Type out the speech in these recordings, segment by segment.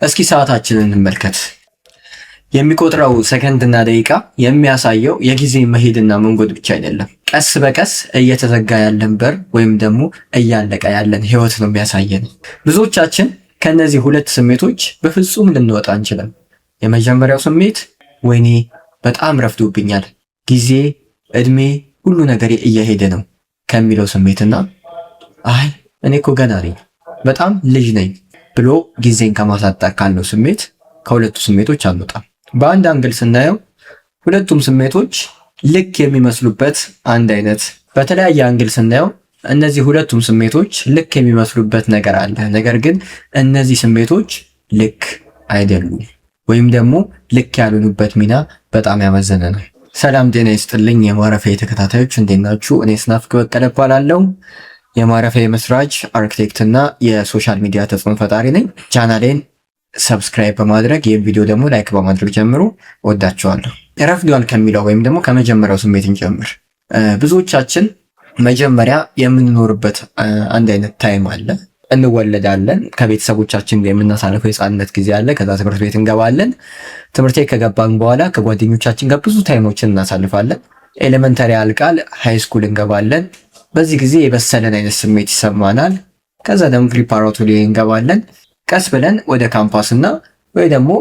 እስኪ ሰዓታችንን እንመልከት። የሚቆጥረው ሰከንድና ደቂቃ የሚያሳየው የጊዜ መሄድና መንጎድ ብቻ አይደለም። ቀስ በቀስ እየተዘጋ ያለን በር ወይም ደግሞ እያለቀ ያለን ህይወት ነው የሚያሳየን። ብዙዎቻችን ከእነዚህ ሁለት ስሜቶች በፍጹም ልንወጣ አንችልም። የመጀመሪያው ስሜት ወይኔ በጣም ረፍዶብኛል፣ ጊዜ፣ እድሜ፣ ሁሉ ነገር እየሄደ ነው ከሚለው ስሜትና አይ እኔ እኮ ገና ነኝ፣ በጣም ልጅ ነኝ ብሎ ጊዜን ከማሳጠር ካለው ስሜት ከሁለቱ ስሜቶች አንወጣም። በአንድ angle ስናየው ሁለቱም ስሜቶች ልክ የሚመስሉበት አንድ አይነት፣ በተለያየ angle ስናየው እነዚህ ሁለቱም ስሜቶች ልክ የሚመስሉበት ነገር አለ። ነገር ግን እነዚህ ስሜቶች ልክ አይደሉም፣ ወይም ደግሞ ልክ ያልሆኑበት ሚና በጣም ያመዘነ ነው። ሰላም ጤና ይስጥልኝ የማረፊያ ተከታታዮች፣ እንዴት ናችሁ? እኔ ስናፍቅ በቀለ እባላለሁ። የማረፊያ መስራች፣ አርክቴክት እና የ social media ተጽዕኖ ፈጣሪ ነኝ። ቻናሌን subscribe በማድረግ፣ ይህን ቪዲዮ ደግሞ like በማድረግ ጀምሩ። ወዳችኋለሁ። ረፍዷል ከሚለው ወይም ደግሞ ከመጀመሪያው ስሜት እንጀምር። ብዙዎቻችን መጀመሪያ የምንኖርበት አንድ አይነት time አለ። እንወለዳለን። ከቤተሰቦቻችን ጋር የምናሳልፈው የህፃንነት ጊዜ አለ። ከዛ ትምህርት ቤት እንገባለን። ትምህርት ቤት ከገባን በኋላ ከጓደኞቻችን ጋር ብዙ time ኦችን እናሳልፋለን። Elementary ያልቃል፣ high school እንገባለን። በዚህ ጊዜ የበሰለን አይነት ስሜት ይሰማናል። ከዛ ደግሞ preparatory እንገባለን። ቀስ ብለን ወደ ካምፓስ እና ወይ ደግሞ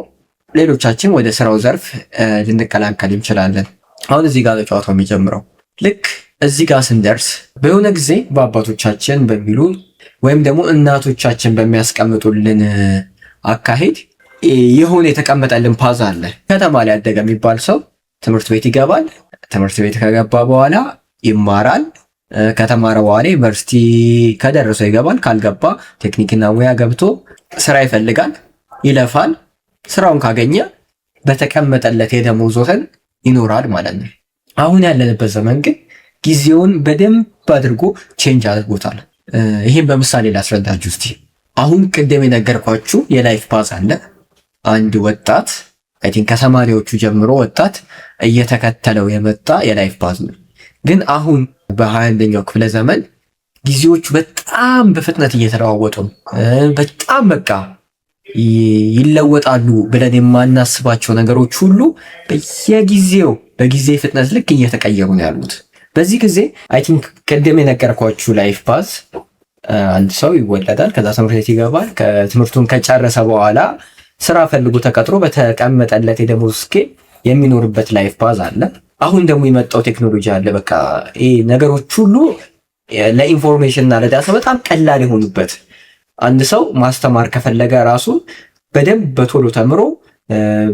ሌሎቻችን ወደ ስራው ዘርፍ ልንቀላቀል እንችላለን። አሁን እዚህ ጋር ጨዋታው የሚጀምረው። ልክ እዚህ ጋር ስንደርስ በሆነ ጊዜ በአባቶቻችን በሚሉ ወይም ደግሞ እናቶቻችን በሚያስቀምጡልን አካሄድ የሆነ የተቀመጠልን path አለ። ከተማ ላይ ያደገ የሚባል ሰው ትምህርት ቤት ይገባል። ትምህርት ቤት ከገባ በኋላ ይማራል። ከተማረ በኋላ ዩኒቨርሲቲ ከደረሰው ይገባል። ካልገባ ቴክኒክና ሙያ ገብቶ ስራ ይፈልጋል፣ ይለፋል። ስራውን ካገኘ በተቀመጠለት የደሞዝ ወሰን ይኖራል ማለት ነው። አሁን ያለንበት ዘመን ግን ጊዜውን በደንብ አድርጎ change አድርጎታል። ይህም በምሳሌ ላስረዳችሁ እስቲ። አሁን ቅድም የነገርኳችሁ የ life path አለ። አንድ ወጣት፣ I think ከሰማንያዎቹ ጀምሮ ወጣት እየተከተለው የመጣ የ life path ነው። ግን አሁን በ21ኛው ክፍለ ዘመን ጊዜዎቹ በጣም በፍጥነት እየተለዋወጡ ነው። በጣም በቃ ይለወጣሉ ብለን የማናስባቸው ነገሮች ሁሉ በየጊዜው በጊዜ ፍጥነት ልክ እየተቀየሩ ነው ያሉት። በዚህ ጊዜ I think ቅድም የነገርኳችሁ life path አንድ ሰው ይወለዳል፣ ከዛ ትምህርት ቤት ይገባል። ከትምህርቱን ከጨረሰ በኋላ ስራ ፈልጎ ተቀጥሮ በተቀመጠለት የደሞዝ scale የሚኖርበት life path አለ። አሁን ደግሞ የመጣው ቴክኖሎጂ አለ። በቃ ይሄ ነገሮች ሁሉ ለ information እና ለ data በጣም ቀላል የሆኑበት፣ አንድ ሰው ማስተማር ከፈለገ ራሱ በደንብ በቶሎ ተምሮ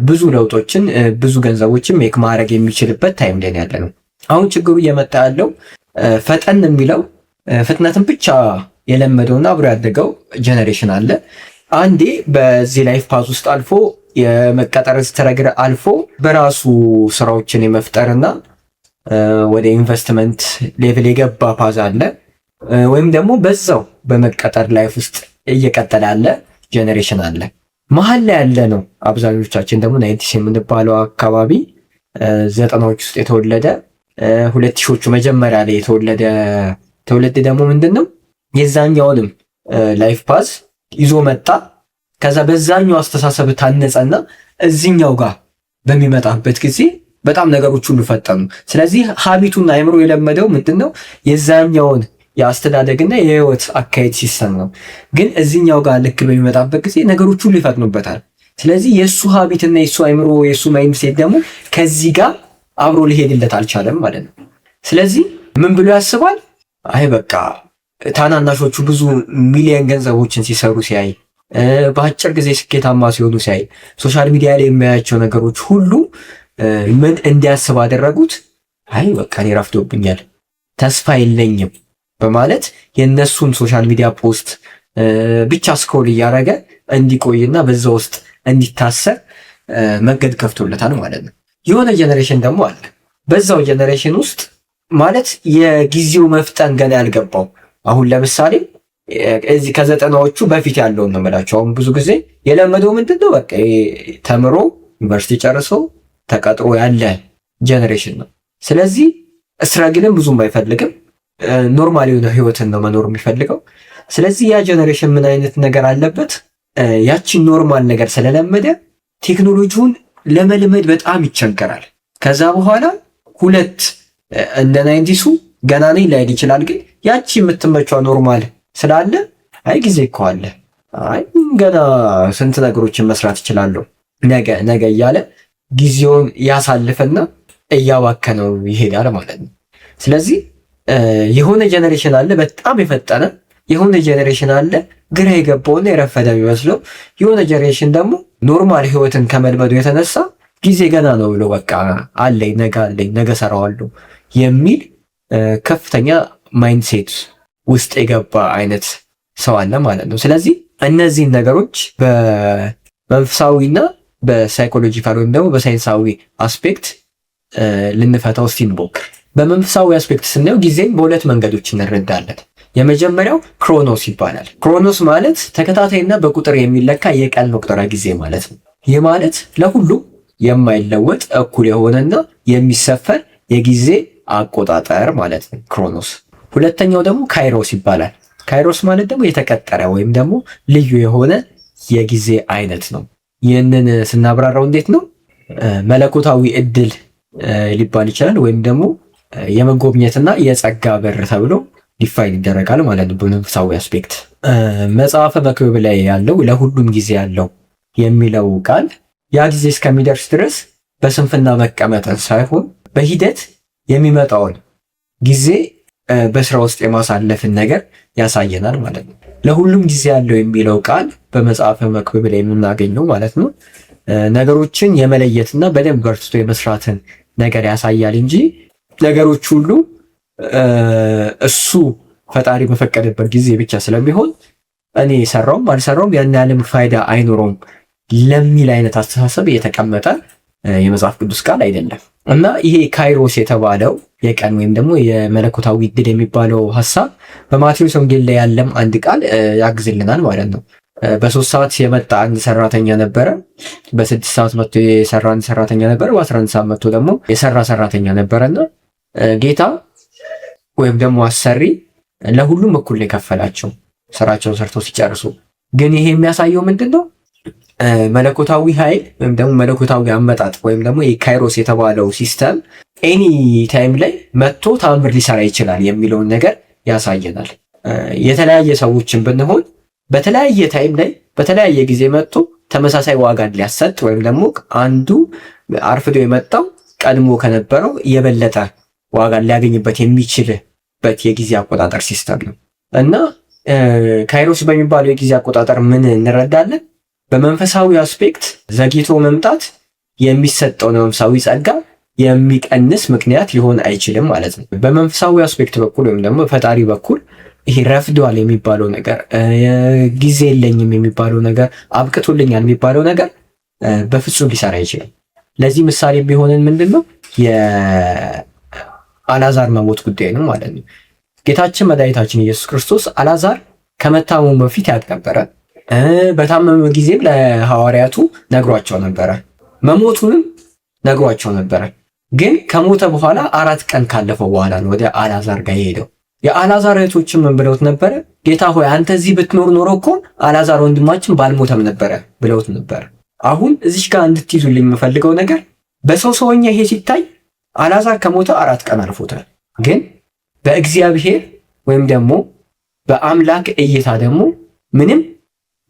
ብዙ ለውጦችን፣ ብዙ ገንዘቦችን make ማድረግ የሚችልበት time ላይ ያለ ነው። አሁን ችግሩ እየመጣ ያለው ፈጠን የሚለው፣ ፍጥነትን ብቻ የለመደውና አብሮ ያደገው generation አለ። አንዴ በዚህ life path ውስጥ አልፎ፣ የመቀጠር struggle አልፎ፣ በራሱ ስራዎችን የመፍጠርና ወደ investment level የገባ path አለ። ወይም ደግሞ በዛው በመቀጠር life ውስጥ እየቀጠለ ያለ generation አለ። መሀል ላይ ያለ ነው። አብዛኞቻችን ደግሞ 90s የምንባለው አካባቢ፣ 90ዎች ውስጥ የተወለደ፣ 2000ዎቹ መጀመሪያ ላይ የተወለደ ትውልድ ደግሞ ምንድን ነው፣ የዛኛውንም life path ይዞ መጣ። ከዛ በዛኛው አስተሳሰብ ታነጸና እዚኛው ጋር በሚመጣበት ጊዜ በጣም ነገሮች ሁሉ ፈጠኑ። ስለዚህ habit ኡና አይምሮ የለመደው ምንድን ነው? የዛኛውን የአስተዳደግና የህይወት አካሄድ system ነው። ግን እዚኛው ጋር ልክ በሚመጣበት ጊዜ ነገሮች ሁሉ ይፈጥኑበታል። ስለዚህ የእሱ habit ና የእሱ አይምሮ፣ የእሱ mindset ደግሞ ከዚህ ጋር አብሮ ሊሄድለት አልቻለም ማለት ነው። ስለዚህ ምን ብሎ ያስባል? አይ በቃ ታናናሾቹ ብዙ ሚሊየን ገንዘቦችን ሲሰሩ ሲያይ፣ በአጭር ጊዜ ስኬታማ ሲሆኑ ሲያይ፣ social media ላይ የሚያያቸው ነገሮች ሁሉ ምን እንዲያስብ አደረጉት? አይ በቃ እኔ ረፍዶብኛል፣ ተስፋ የለኝም በማለት የእነሱን social media post ብቻ scroll እያደረገ እንዲቆይና በዛ ውስጥ እንዲታሰር መንገድ ከፍቶለታል ማለት ነው። የሆነ generation ደግሞ አለ። በዛው generation ውስጥ ማለት የጊዜው መፍጠን ገና ያልገባው፣ አሁን ለምሳሌ እዚህ ከ90ዎቹ በፊት ያለውን ነው የምላቸው። አሁን ብዙ ጊዜ የለመደው ምንድን ነው? በቃ ተምሮ፣ ዩኒቨርሲቲ ጨርሶ፣ ተቀጥሮ ያለ generation ነው። ስለዚህ struggle ን ብዙም አይፈልግም። Normal የሆነ ህይወትን ነው መኖር የሚፈልገው። ስለዚህ ያ generation ምን አይነት ነገር አለበት? ያችን normal ነገር ስለለመደ ቴክኖሎጂውን ለመልመድ በጣም ይቸገራል። ከዛ በኋላ ሁለት እንደ 90s ኡ ገና ነኝ ላይል ይችላል። ግን ያቺ የምትመቿ normal ስላለ አይ ጊዜ እኮ አለ፣ አይ ገና ስንት ነገሮችን መስራት እችላለሁ፣ ነገ ነገ እያለ ጊዜውን ያሳልፍና እያባከነው ይሄዳል ማለት ነው። ስለዚህ የሆነ generation አለ በጣም የፈጠነ፣ የሆነ generation አለ ግራ የገባውና የረፈደ የሚመስለው፣ የሆነ generation ደግሞ normal ህይወትን ከመልመዱ የተነሳ ጊዜ ገና ነው ብሎ በቃ አለኝ፣ ነገ አለኝ፣ ነገ ሰራዋለሁ የሚል ከፍተኛ mindset ውስጥ የገባ አይነት ሰው አለ ማለት ነው። ስለዚህ እነዚህን ነገሮች በመንፈሳዊና በ psychological ወይም ደግሞ በሳይንሳዊ aspect ልንፈታው እስቲ እንሞክር። በመንፈሳዊ aspect ስናየው ጊዜን በሁለት መንገዶች እንረዳለን። የመጀመሪያው ክሮኖስ ይባላል። ክሮኖስ ማለት ተከታታይና በቁጥር የሚለካ የቀን መቁጠሪያ ጊዜ ማለት ነው። ይህ ማለት ለሁሉም የማይለወጥ፣ እኩል የሆነና የሚሰፈር የጊዜ አቆጣጠር ማለት ነው ክሮኖስ። ሁለተኛው ደግሞ ካይሮስ ይባላል። ካይሮስ ማለት ደግሞ የተቀጠረ ወይም ደግሞ ልዩ የሆነ የጊዜ አይነት ነው። ይህንን ስናብራራው እንዴት ነው? መለኮታዊ እድል ሊባል ይችላል ወይም ደግሞ የመጎብኘትና የጸጋ በር ተብሎ define ይደረጋል ማለት ነው። በመንፈሳዊ aspect መጽሐፈ መክብብ ላይ ያለው ለሁሉም ጊዜ ያለው የሚለው ቃል ያ ጊዜ እስከሚደርስ ድረስ በስንፍና መቀመጥን ሳይሆን በሂደት የሚመጣውን ጊዜ በስራ ውስጥ የማሳለፍን ነገር ያሳየናል ማለት ነው። ለሁሉም ጊዜ ያለው የሚለው ቃል በመጽሐፈ መክብብ ላይ የምናገኘው ማለት ነው፣ ነገሮችን የመለየትና በደንብ በርትቶ የመስራትን ነገር ያሳያል እንጂ ነገሮች ሁሉ እሱ ፈጣሪ በፈቀደበት ጊዜ ብቻ ስለሚሆን እኔ ሰራውም አልሰራውም ያን ያህልም ፋይዳ አይኖረውም ለሚል አይነት አስተሳሰብ የተቀመጠ የመጽሐፍ ቅዱስ ቃል አይደለም። እና ይሄ ካይሮስ የተባለው የቀን ወይም ደግሞ የመለኮታዊ ዕድል የሚባለው ሀሳብ በማቴዎስ ወንጌል ላይ ያለም አንድ ቃል ያግዝልናል ማለት ነው። በ3 ሰዓት የመጣ አንድ ሰራተኛ ነበረ። በ6 ሰዓት መጥቶ የሰራ አንድ ሰራተኛ ነበረ። በ11 ሰዓት መጥቶ ደግሞ የሰራ ሰራተኛ ነበረና ጌታ ወይም ደግሞ አሰሪ ለሁሉም እኩል ነው የከፈላቸው ስራቸውን ሰርተው ሲጨርሱ። ግን ይሄ የሚያሳየው ምንድን ነው? መለኮታዊ ኃይል ወይም ደግሞ መለኮታዊ አመጣጥ ወይም ደግሞ የካይሮስ የተባለው system any time ላይ መጥቶ ተአምር ሊሰራ ይችላል የሚለውን ነገር ያሳየናል። የተለያየ ሰዎችን ብንሆን በተለያየ time ላይ በተለያየ ጊዜ መጥቶ ተመሳሳይ ዋጋን ሊያሰጥ ወይም ደግሞ አንዱ አርፍዶ የመጣው ቀድሞ ከነበረው የበለጠ ዋጋን ሊያገኝበት የሚችልበት የጊዜ አቆጣጠር system ነው። እና ካይሮስ በሚባለው የጊዜ አቆጣጠር ምን እንረዳለን? በመንፈሳዊ aspect ዘግይቶ መምጣት የሚሰጠውን መንፈሳዊ ጸጋ የሚቀንስ ምክንያት ሊሆን አይችልም ማለት ነው። በመንፈሳዊ aspect በኩል ወይም ደግሞ ፈጣሪ በኩል ይሄ ረፍዷል የሚባለው ነገር፣ ጊዜ የለኝም የሚባለው ነገር፣ አብቅቶልኛል የሚባለው ነገር በፍጹም ሊሰራ አይችልም። ለዚህ ምሳሌ የሚሆንን ምንድን ነው? የአላዛር መሞት ጉዳይ ነው ማለት ነው። ጌታችን መድኃኒታችን ኢየሱስ ክርስቶስ አላዛር ከመታመሙ በፊት ያውቅ ነበረ። በታመመ ጊዜም ለሐዋርያቱ ነግሯቸው ነበረ። መሞቱንም ነግሯቸው ነበረ። ግን ከሞተ በኋላ 4 ቀን ካለፈው በኋላ ነው ወደ አላዛር ጋር የሄደው። የአላዛር እህቶችም ምን ብለውት ነበረ? ጌታ ሆይ፣ አንተ እዚህ ብትኖር ኖሮ እኮ አላዛር ወንድማችን ባልሞተም ነበረ ብለውት ነበረ። አሁን እዚች ጋር እንድትይዙልኝ የምፈልገው ነገር በሰው ሰውኛ ይሄ ሲታይ አላዛር ከሞተ 4 ቀን አልፎታል። ግን በእግዚአብሔር ወይም ደግሞ በአምላክ እይታ ደግሞ ምንም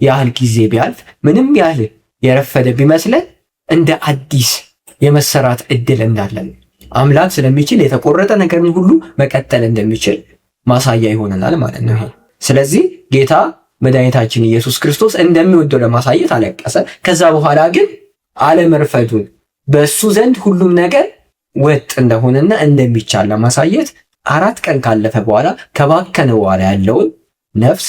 ያህል ጊዜ ቢያልፍ፣ ምንም ያህል የረፈደ ቢመስለን እንደ አዲስ የመሰራት እድል እንዳለን፣ አምላክ ስለሚችል የተቆረጠ ነገርን ሁሉ መቀጠል እንደሚችል ማሳያ ይሆነናል ማለት ነው ይሄ። ስለዚህ ጌታ መድኃኒታችን ኢየሱስ ክርስቶስ እንደሚወደው ለማሳየት አለቀሰ። ከዛ በኋላ ግን አለመርፈዱን፣ በእሱ ዘንድ ሁሉም ነገር ወጥ እንደሆነና እንደሚቻል ለማሳየት 4 ቀን ካለፈ በኋላ፣ ከባከነ በኋላ ያለውን ነፍስ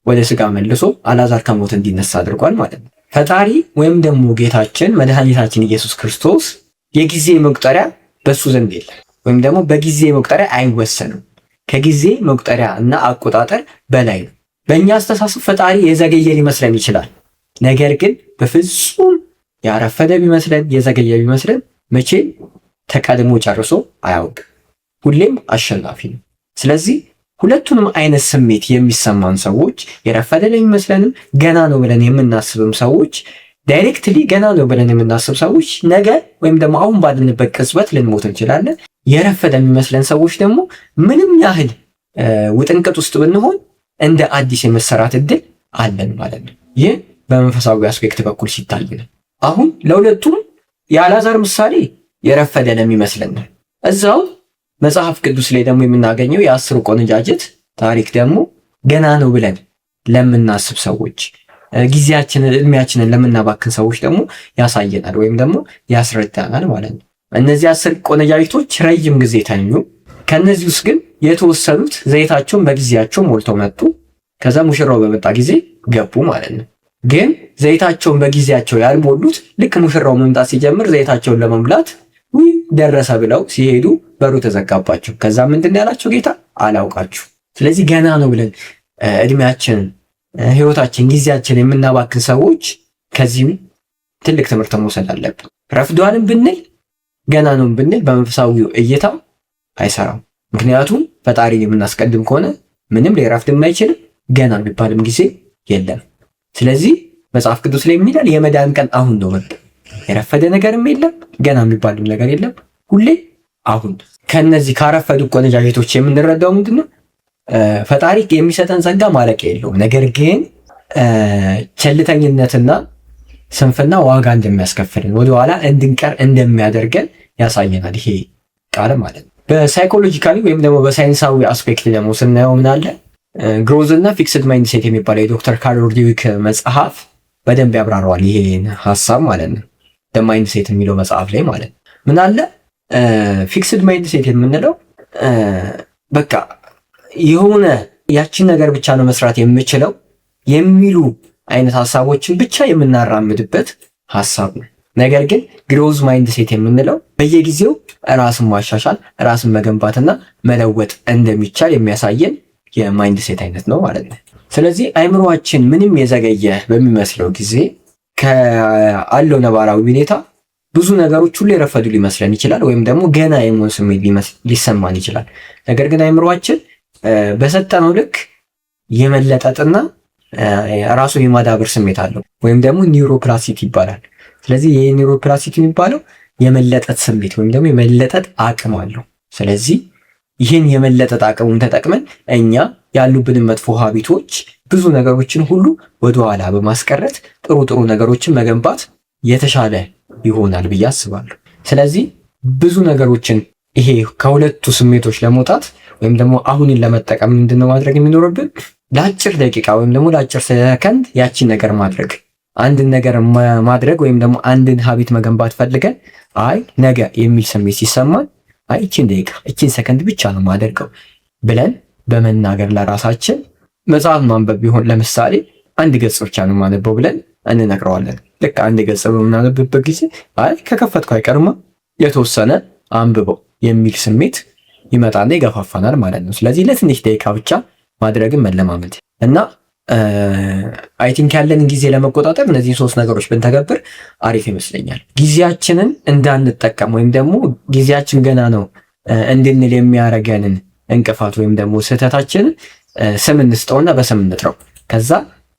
ወደ ስጋ መልሶ አላዛር ከሞት እንዲነሳ አድርጓል ማለት ነው። ፈጣሪ ወይም ደግሞ ጌታችን መድኃኒታችን ኢየሱስ ክርስቶስ የጊዜ መቁጠሪያ በሱ ዘንድ የለም፣ ወይም ደግሞ በጊዜ መቁጠሪያ አይወሰንም። ከጊዜ መቁጠሪያ እና አቆጣጠር በላይ ነው። በእኛ አስተሳሰብ ፈጣሪ የዘገየ ሊመስለን ይችላል። ነገር ግን በፍጹም ያረፈደ ቢመስለን፣ የዘገየ ቢመስለን መቼም ተቀድሞ ጨርሶ አያውቅም። ሁሌም አሸናፊ ነው። ስለዚህ ሁለቱንም አይነት ስሜት የሚሰማን ሰዎች፣ የረፈደ ለሚመስለንም ገና ነው ብለን የምናስብም ሰዎች፣ directly ገና ነው ብለን የምናስብ ሰዎች ነገ ወይም ደግሞ አሁን ባለንበት ቅጽበት ልንሞት እንችላለን። የረፈደ የሚመስለን ሰዎች ደግሞ ምንም ያህል ውጥንቅጥ ውስጥ ብንሆን እንደ አዲስ የመሰራት እድል አለን ማለት ነው። ይህ በመንፈሳዊ aspect በኩል ሲታይ ነው። አሁን ለሁለቱም የአልዓዛር ምሳሌ የረፈደ ለሚመስለን ነው። እዛው መጽሐፍ ቅዱስ ላይ ደግሞ የምናገኘው የ10 ቆነጃጅት ታሪክ ደግሞ ገና ነው ብለን ለምናስብ ሰዎች፣ ጊዜያችንን እድሜያችንን ለምናባክን ሰዎች ደግሞ ያሳየናል ወይም ደግሞ ያስረዳናል ማለት ነው። እነዚህ 10 ቆነጃጅቶች ረጅም ጊዜ ተኙ። ከነዚህ ውስጥ ግን የተወሰኑት ዘይታቸውን በጊዜያቸው ሞልተው መጡ። ከዛ ሙሽራው በመጣ ጊዜ ገቡ ማለት ነው። ግን ዘይታቸውን በጊዜያቸው ያልሞሉት ልክ ሙሽራው መምጣት ሲጀምር ዘይታቸውን ለመሙላት ውይ ደረሰ ብለው ሲሄዱ በሩ ተዘጋባቸው። ከዛ ምንድን ያላቸው ጌታ? አላውቃችሁ። ስለዚህ ገና ነው ብለን እድሜያችንን፣ ህይወታችን፣ ጊዜያችን የምናባክን ሰዎች ከዚህም ትልቅ ትምህርት መውሰድ አለብን። ረፍዷንም ብንል ገና ነው ብንል በመንፈሳዊው እይታ አይሰራም። ምክንያቱም ፈጣሪን የምናስቀድም ከሆነ ምንም ሊረፍድም አይችልም፣ ገና የሚባልም ጊዜ የለም። ስለዚህ መጽሐፍ ቅዱስ ላይ ምን ይላል? የመዳን ቀን አሁን ነው። በቃ የረፈደ ነገርም የለም፣ ገና የሚባልም ነገር የለም። ሁሌ አሁን። ከነዚህ ካረፈዱ ቆነጃጅቶች የምንረዳው ምንድነው? ፈጣሪ የሚሰጠን ጸጋ ማለቂያ የለውም። ነገር ግን ቸልተኝነትና ስንፍና ዋጋ እንደሚያስከፍልን፣ ወደኋላ እንድንቀር እንደሚያደርገን ያሳየናል ይሄ ቃል ማለት ነው። በ psychologically ወይም ደግሞ በሳይንሳዊ aspect ደግሞ ስናየው ምን አለ? Growth እና fixed mindset የሚባለው የዶክተር ካሮል ዲዊክ መጽሐፍ በደንብ ያብራራዋል ይሄን ሀሳብ ማለት ነው። Mindset የሚለው መጽሐፍ ላይ ማለት ነው። ምን አለ? Fixed mindset የምንለው በቃ የሆነ ያችን ነገር ብቻ ነው መስራት የምችለው የሚሉ አይነት ሀሳቦችን ብቻ የምናራምድበት ሀሳብ ነው። ነገር ግን growth mindset የምንለው በየጊዜው ራስን ማሻሻል፣ ራስን መገንባትና መለወጥ እንደሚቻል የሚያሳየን የ mindset አይነት ነው ማለት ነው። ስለዚህ አይምሮአችን ምንም የዘገየ በሚመስለው ጊዜ ከአለው ነባራዊ ሁኔታ ብዙ ነገሮች ሁሉ የረፈዱ ሊመስለን ይችላል፣ ወይም ደግሞ ገና የመሆን ስሜት ሊሰማን ይችላል። ነገር ግን አይምሮአችን በሰጠነው ልክ የመለጠጥና ራሱን የማዳበር ስሜት አለው፣ ወይም ደግሞ neuroplasticity ይባላል። ስለዚህ ይህ neuroplasticity የሚባለው የመለጠጥ ስሜት ወይም ደግሞ የመለጠጥ አቅም አለው። ስለዚህ ይህን የመለጠጥ አቅሙን ተጠቅመን እኛ ያሉብንን መጥፎ habit ኦች፣ ብዙ ነገሮችን ሁሉ ወደኋላ በማስቀረት ጥሩ ጥሩ ነገሮችን መገንባት የተሻለ ይሆናል ብዬ አስባለሁ። ስለዚህ ብዙ ነገሮችን ይሄ ከሁለቱ ስሜቶች ለመውጣት ወይም ደግሞ አሁንን ለመጠቀም ምንድነው ማድረግ የሚኖርብን? ለአጭር ደቂቃ ወይም ደግሞ ለአጭር ሰከንድ ያቺን ነገር ማድረግ፣ አንድን ነገር ማድረግ ወይም ደግሞ አንድን habit መገንባት ፈልገን አይ ነገ የሚል ስሜት ሲሰማን አይ እቺን ደቂቃ፣ እቺን ሰከንድ ብቻ ነው ማደርገው ብለን በመናገር ለራሳችን፣ መጽሐፍ ማንበብ ቢሆን ለምሳሌ አንድ ገጽ ብቻ ነው ማነበው ብለን እንነግረዋለን። ልክ አንድ ገጽ በምናነብበት ጊዜ አይ ከከፈትኩ አይቀርማ የተወሰነ አንብበው የሚል ስሜት ይመጣና ይገፋፋናል ማለት ነው። ስለዚህ ለትንሽ ደቂቃ ብቻ ማድረግን መለማመድ እና I think ያለንን ጊዜ ለመቆጣጠር እነዚህን ሶስት ነገሮች ብንተገብር አሪፍ ይመስለኛል። ጊዜያችንን እንዳንጠቀም ወይም ደግሞ ጊዜያችን ገና ነው እንድንል የሚያደርገንን እንቅፋት ወይም ደግሞ ስህተታችንን ስም እንስጠውና በስም እንጥረው። ከዛ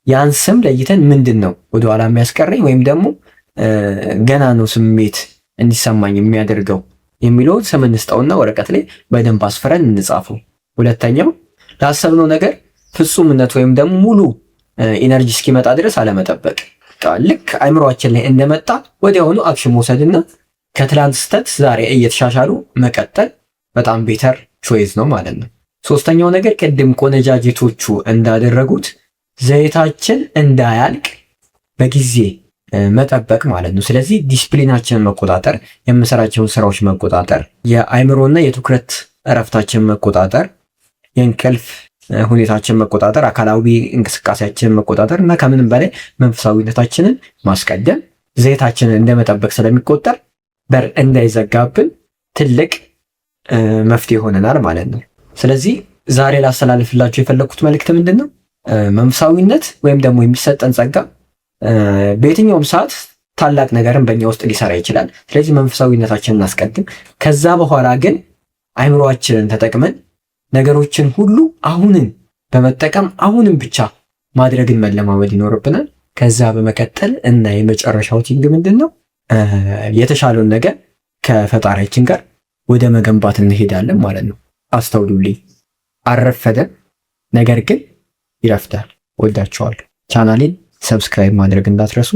ያን ስም ለይተን ምንድን ነው ወደኋላ የሚያስቀረኝ ወይም ደግሞ ገና ነው ስሜት እንዲሰማኝ የሚያደርገው የሚለውን ስም እንስጠውና ወረቀት ላይ በደንብ አስፍረን እንጻፈው። ሁለተኛው ላሰብነው ነገር ፍጹምነት ወይም ደግሞ ሙሉ energy እስኪመጣ ድረስ አለመጠበቅ። ልክ አይምሯችን ላይ እንደመጣ ወዲያውኑ action መውሰድና ከትላንት ስህተት ዛሬ እየተሻሻሉ መቀጠል በጣም better choice ነው ማለት ነው። ሶስተኛው ነገር ቅድም ቆነጃጅቶቹ እንዳደረጉት ዘይታችን እንዳያልቅ በጊዜ መጠበቅ ማለት ነው። ስለዚህ ዲስፕሊናችንን መቆጣጠር፣ የምንሰራቸውን ስራዎች መቆጣጠር፣ የአይምሮና የትኩረት እረፍታችንን መቆጣጠር፣ የእንቅልፍ ሁኔታችን መቆጣጠር፣ አካላዊ እንቅስቃሴያችንን መቆጣጠር እና ከምንም በላይ መንፈሳዊነታችንን ማስቀደም ዘይታችንን እንደመጠበቅ ስለሚቆጠር በር እንዳይዘጋብን ትልቅ መፍትሄ ይሆነናል ማለት ነው። ስለዚህ ዛሬ ላስተላልፍላችሁ የፈለግኩት መልእክት ምንድን ነው? መንፈሳዊነት ወይም ደግሞ የሚሰጠን ጸጋ በየትኛውም ሰዓት ታላቅ ነገርን በእኛ ውስጥ ሊሰራ ይችላል። ስለዚህ መንፈሳዊነታችንን እናስቀድም። ከዛ በኋላ ግን አይምሮአችንን ተጠቅመን ነገሮችን ሁሉ አሁንን በመጠቀም አሁንም ብቻ ማድረግን መለማመድ ይኖርብናል። ከዛ በመቀጠል እና የመጨረሻው thing ምንድን ነው? የተሻለውን ነገር ከፈጣሪያችን ጋር ወደ መገንባት እንሄዳለን ማለት ነው። አስተውሉልኝ፣ አልረፈደም፣ ነገር ግን ይረፍዳል። ወዳችኋለሁ። ቻናሌን subscribe ማድረግ እንዳትረሱ።